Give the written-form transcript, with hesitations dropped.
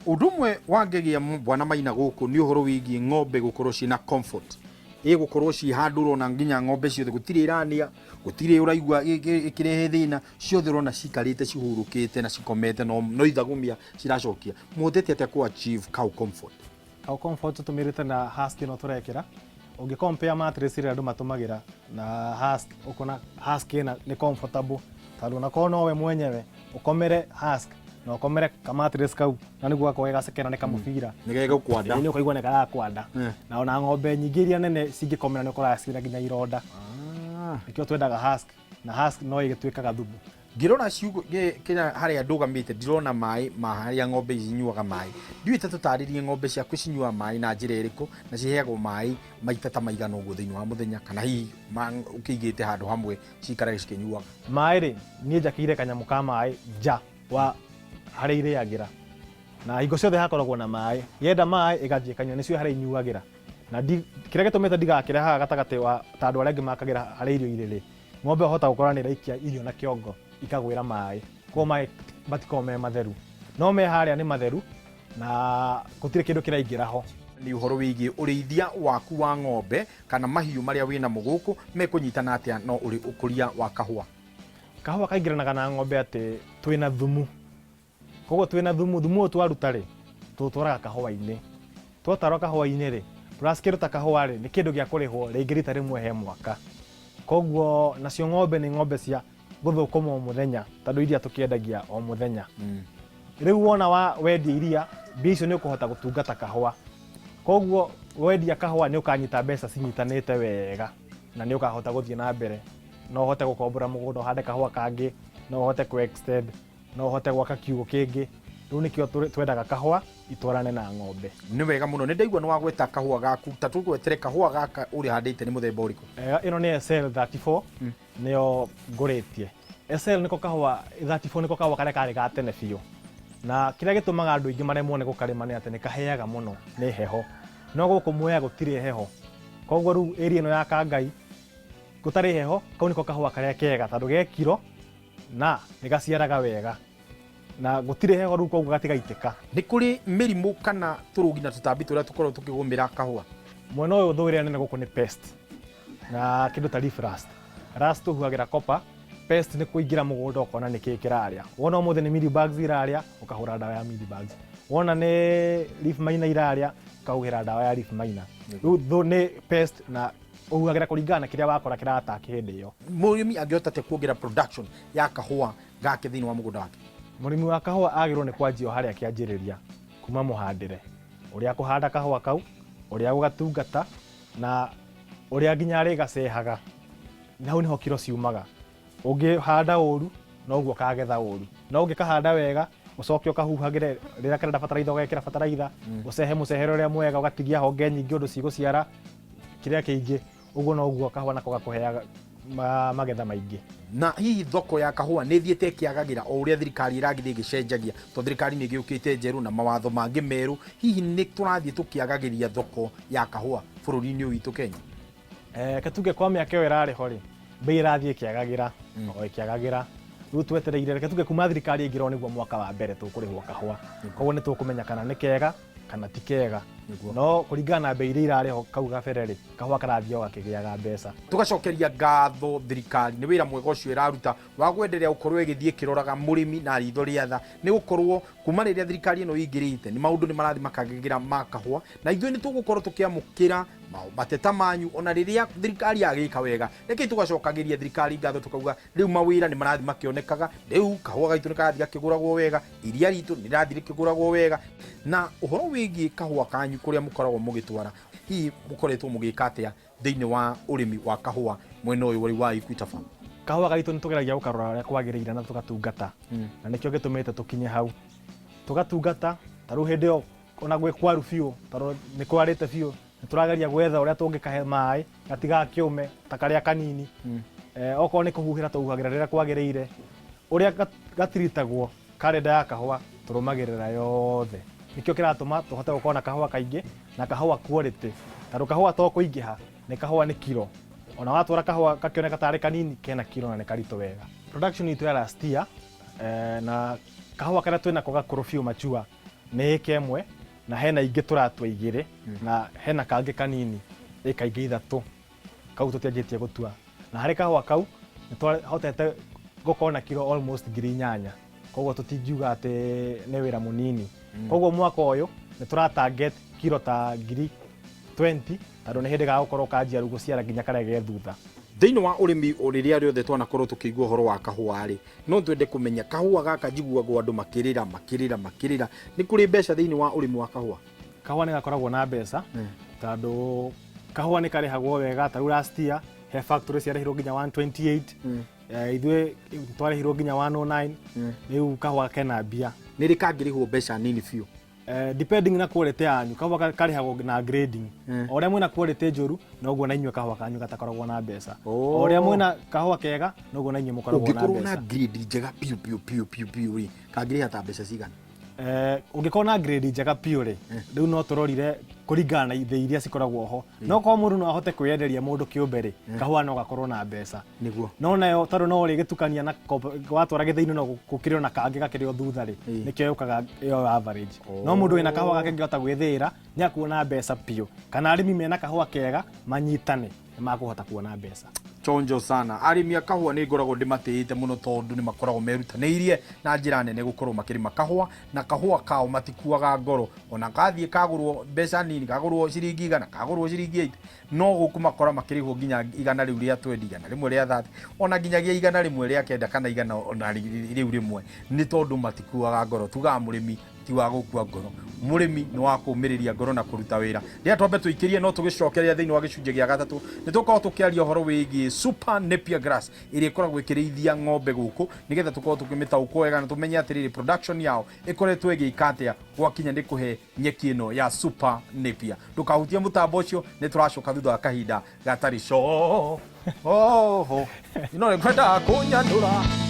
Ũndũ ũmwe wangegĩa Bwana Maina gũkũ nĩ ũhoro wĩgiĩ ng'ombe gũkorwo ciĩna comfort, ĩ gũkorwo ciĩ handũ ũrona nginya ng'ombe ciothe gũtirĩ ĩrania, gũtirĩ ũraigua ĩkĩrehe thĩna, ciothe ũrona cikarĩte cihurũkĩte na cikomete no ithagumia ciracokia. Mũhotete atĩa kũ achieve cow comfort? Cow comfort tũtũmĩrĩte na husk ĩno tũrekĩra. Ũngĩ compare mattress ĩrĩa andũ matũmagĩra na husk, ũkona husk ĩna nĩ comfortable, tondũ onakorwo nowe mwenyewe ũkomere husk na ũkomere ka mattress kau, na nĩguo gakorwo ge gaceke na nĩ kamũbira. Nĩ gegũkwanda. Ĩĩ, nĩ ũkaigua nĩ karakwanda. Na ona ng'ombe nyingĩ iria nene cingĩkomera nĩ ũkoraga ciĩna nginya ironda. Nĩkĩo twendaga husk, na husk no ĩgĩtuĩkaga thumu. Ngĩrora ciugũ kĩrĩa harĩa ndũgamĩte, ndirona maĩ ma harĩa ng'ombe ici inyuaga maĩ. Ndiũĩ ta tũtarĩrie ng'ombe ciaku cinyuaga maĩ na njĩra ĩrĩkũ, na ciheagwo maĩ maita ta maigana ũguo thĩinĩ wa mũthenya, kana hihi ũkĩigĩte handũ hamwe ciikarage cikĩnyuaga? Maĩ rĩ, niĩ njakĩire kanyamũ ka maĩ nja wa harĩa irĩagĩra, na hingo ciothe hakoragwo na maĩ. Yenda maĩ ĩgathiĩ ĩkanyua, nĩcio harĩa inyuagĩra. Na kĩrĩa gĩtũmĩte ndigakĩre haha gatagatĩ wa ta andũ arĩa angĩ makagĩra harĩa irio irĩ rĩ, ng'ombe wahota gũkora nĩ ĩraikia irio na kĩongo ikagwĩra maĩ, koguo maĩ matikoragwo me matheru, no me harĩa nĩ matheru na gũtirĩ kĩndũ kĩraingĩra ho. Nĩ ũhoro wĩgiĩ ũrĩithia waku wa ng'ombe kana mahiũ marĩa wĩnamo gũkũ mekũnyitana atĩa no ũrĩ ũkũria wa kahũa? Kahũa kaingĩranaga na ng'ombe atĩ twĩna thumu. Koguo twĩna thumu, thumu ũyũ twaruta rĩ, tũũtwaraga kahũa-inĩ. Twatwara kahũa-inĩ rĩ, plus kĩndũ ta kahũa rĩ, nĩ kĩndũ gĩa kũrĩhwo rĩngĩ rita rĩmwe he mwaka. Koguo nacio ng'ombe nĩ ng'ombe cia gũthũkũma o mũthenya tondũ iria tũkĩendagia o mũthenya. Rĩu wona wa wendia iria, mbia icio nĩ ũkũhota gũtungata kahũa. Koguo wendia kahũa nĩ ũkanyita mbeca cinyitanĩte wega na nĩ ũkahota gũthiĩ na mbere. No ũhote gũkombora mũgũnda ũhande kahũa kangĩ, no ũhote kũ extend, no ũhote gwaka kiugũ kĩngĩ. Rĩu nĩkĩo twendaga kahũa itwarane na ng'ombe. Nĩ wega mũno. Nĩ ndaigua nĩ wagweta kahũa gaku. Ta tũgwetere kahũa gaka ũrĩhandĩte nĩ mũthemba ũrĩkũ? Ĩno nĩ SL 34, nĩyo ngũrĩtie. SL nĩko kahũa, 34 nĩko kahũa karĩa karĩ ga tene biũ. Na kĩrĩa gĩtũmaga andũ aingĩ maremwo nĩ gũkarĩma nĩ atĩ nĩ kahĩaga mũno nĩ heho. No gũkũ Mwea gũtirĩ heho. Koguo rĩu area ĩno ya Kangai gũtarĩ heho, kau nĩko kahũa karĩa kega tondũ ge kiro na nĩ gaciaraga wega na gũtirĩ heho, rĩu koguo gatigaitĩka. Nĩ kũrĩ mĩrimũ kana tũrũgi na tũtambi tũrĩa tũkoragwo tũkĩgũmĩra kahũa? Mwena ũyũ thũ ĩrĩa nene gũkũ nĩ pest na kĩndũ ta leaf rust. Rust tũhuhagĩra copper, pest nĩ kũingĩra mũgũnda ũkona nĩ kĩĩ kĩrarĩa. Wona ũmũthĩ nĩ mealybugs irarĩa, ũkahũra ndawa ya mealybugs. Wona nĩ leaf miner irarĩa, ũkahuhĩra ndawa ya leaf miner. Rĩu thũ nĩ pest na ũhuhagĩra kũringana na kĩrĩa wakora kĩra attack hĩndĩ ĩyo. Mũrĩmi angĩhota atĩa kuongerera production ya kahũa gake thĩinĩ wa mũgũnda wake? Mũrĩmi wa kahũa agĩrĩirwo nĩ kwanjia o harĩa kĩanjĩrĩria, kuma mũhandĩre, ũrĩa akũhanda kahũa kau, ũrĩa agũgatungata na ũrĩa nginya arĩgacehaga. Hau nĩho kiro ciumaga. Ũngĩhanda ũru noguo ũkagetha ũru, no ũngĩkahanda wega ũcoke ũkahuhagĩre rĩrĩa karenda bataraitha ũgekĩra bataraitha, ũcehe mũcehere ũrĩa mwega, ũgatigia honge nyingĩ ũndũ cigũciara kĩrĩa kĩingĩ, ũguo noguo kahũa nako gakũheaga magetha maingĩ. Na hihi thoko ya kahũa nĩ ĩthiĩte ĩkĩagagĩra o ũrĩa thirikari ĩragĩthiĩ ĩgĩcenjagia, tondũ thirikari nĩ ĩgĩũkĩte njerũ na mawatho mangĩ merũ, hihi nĩ tũrathiĩ tũkĩagagĩria thoko ya kahũa bũrũri-inĩ ũyũ witũ Kenya? Reke tuge kwa mĩaka ĩyo ĩrarĩ ho rĩ, mbei ĩrathiĩ ĩkĩagagĩra, o ĩkĩagagĩra. Rĩu twetereire, reke tuge kuma thirikari ĩingĩra ũyũ nĩguo mwaka wa mbere tũkũrĩhwo kahũa. Koguo nĩ tũkũmenya kana nĩ kega kana ti kega. No kũringana na mbei iria irarĩ ho kau gabere rĩ, kahũa karathiĩ o gakĩgĩaga mbeca. Tũgacokeria ngatho thirikari nĩ wĩra mwega ũcio ĩraruta wa kwenderea gũkorwo ĩgĩthiĩ ĩkĩroraga mũrĩmi na ritho rĩa tha, nĩ gũkorwo kuma rĩrĩa thirikari ĩno ĩingĩrĩte nĩ maũndũ nĩ marathiĩ makagĩra ma kahũa, na ithuĩ nĩ tũgũkorwo tũkĩamũkĩra mateta manyu ona rĩrĩa thirikari yagĩka wega. Rekei tũgacokagĩria thirikari ngatho tũkauga rĩu mawĩra nĩ marathiĩ makĩonekaga, rĩu kahũa gaitũ nĩ karathiĩ gakĩgũragwo wega, iria ritũ nĩ rĩrathiĩ rĩkĩgũragwo wega. Na ũhoro wĩgiĩ kahũa kanyu kũrĩa mũkoragwo mũgĩtwara, hihi mũkoretwo mũgĩka atĩa thĩinĩ wa ũrĩmi wa kahũa mwena ũyũ rĩu wa Equita Farm? Kahũa gaitũ nĩ tũgeragia gũkarora ũrĩa kwagĩrĩire na tũgatungata, na nĩkĩo gĩtũmĩte tũkinye hau. Tũgatungata, ta rĩu hĩndĩ ĩyo ona gwĩ kwaru biũ, tondũ nĩ kwarĩte biũ, nĩ tũrageria gwetha ũrĩa tũngĩkahe maĩ gatigakĩũme ta karĩa kanini. Okorwo nĩ kũhuhĩra tũhuhagĩra rĩrĩa kwagĩrĩire. Ũrĩa gatiritagwo karenda ya kahũa tũrũmagĩrĩra yothe. Nĩkĩo kĩratũma tũhote gũkorwo na kahũa kaingĩ na kahũa quality. Tondũ kahũa to kũingĩha, nĩ kahũa nĩ kiro. Ona watwara kahũa gakĩoneka tarĩ kanini, kena kiro na nĩ karitũ wega. Production itũ ya last year, na kahũa karĩa twĩnako gakũrũ biũ mature. Nĩ ĩka ĩmwe na hena ingĩ tũratua igĩrĩ na hena kangĩ kanini ĩka ingĩ ithatũ kau tũtianjĩtie gũtua. Na harĩ kahũa kau nĩ twahotete gũkorwo na kiro almost 8,000, koguo tũtingiuga atĩ nĩ wĩra mũnini. Koguo mwaka ũyũ nĩ tũra target kiro ta 20,000, tondũ nĩ hĩndĩ gagũkorwo kanjia rĩu gũciara nginya karĩa ge thutha. Thĩinĩ wa ũrĩmi rĩrĩa rĩothe twanakorwo tũkĩigua ũhoro wa kahũa rĩ, no twende kũmenya kahũa gaka njiguagwo andũ makĩrĩra makĩrĩra makĩrĩra, nĩ kũrĩ mbeca thĩinĩ wa ũrĩmi wa kahũa? Kahũa nĩ gakoragwo na mbeca, tondũ kahũa nĩ karĩhagwo wega. Ta rĩu last year he factory ciarĩhirwo nginya 128, ithuĩ twarĩhirwo nginya 109. Rĩu kahũa kena mbia. Nĩ rĩ kangĩrĩhwo mbeca nini biũ? Depending na quality yanyu, kahũa karĩhagwo na grading. O ũrĩa mwĩna quality njũru, noguo na inyuĩ kahũa kanyu gatakoragwo na mbeca. O ũrĩa mwĩna kahũa kega, noguo na inyuĩ mũkoragwo na Ũngĩkorwo na mbeca. grade njega biũ biũ biũ biũ biũ rĩ, kangĩrĩha ta mbeca cigana? Ũngĩkorwo na grade njega biũ rĩ, rĩu no tũrorire kũringana na ithĩ iria cikoragwo ho, no korwo mũndũ no ahote kwĩyenderia mũndũ kĩũmbe rĩ, kahũa no gakorwo na mbeca. No nayo tondũ no ũrĩgĩtukania na watwara gĩthĩinĩ, no gũkĩrĩ ona kangĩ gakĩrĩ o thutha rĩ, nĩkĩo yũkaga ĩyo average. No mũndũ wĩna kahũa gake angĩhota gwĩthĩĩra, nĩ akuona mbeca biũ. Kana arĩmi mena kahũa kega manyitane, nĩ makũhota kuona mbeca. Chonjo sana. Arĩmi a kahũa nĩ ngoragwo ndĩmatĩĩte mũno, tondũ nĩ makoragwo merutanĩirie na njĩra nene gũkorwo makĩrĩma kahũa, na kahũa kao matikuaga ngoro. Ona kathiĩ kagũrwo mbeca nini, kagũrwo ciringi 100, kagũrwo ciringi 80, no gũkũmakora makĩrĩhwo nginya igana rĩu rĩa 20, 130, ona nginyagia 109 kana igana ona rĩu rĩmwe, nĩ tondũ matikuaga ngoro. Tugaga mũrĩmi ti wa gũkua ngoro, mũrĩmi nĩ wa kũmĩrĩria ngoro na kũruta wĩra. Rĩrĩa twambe tũikĩrie, no tũgĩcokeria thĩinĩ wa gĩcunjĩ gĩa gatatũ, nĩ tũkorwo tũkĩaria ũhoro wĩgiĩ Super Napier Grass ĩrĩa ĩkoragwo ĩkĩrĩithia ng'ombe gũkũ, nĩgetha tũkorwo tũkĩmĩtaũkwo wega na tũmenye atĩrĩrĩ, production yao ĩkoretwo ĩgĩka atĩa gwakinya nĩ kũhe nyeki ĩno ya Super Napier. Ndũkahutie mũtambo ũcio, nĩ tũracoka thutha wa kahinda gatarĩ co oho. No nĩ kwenda kũnyanũra.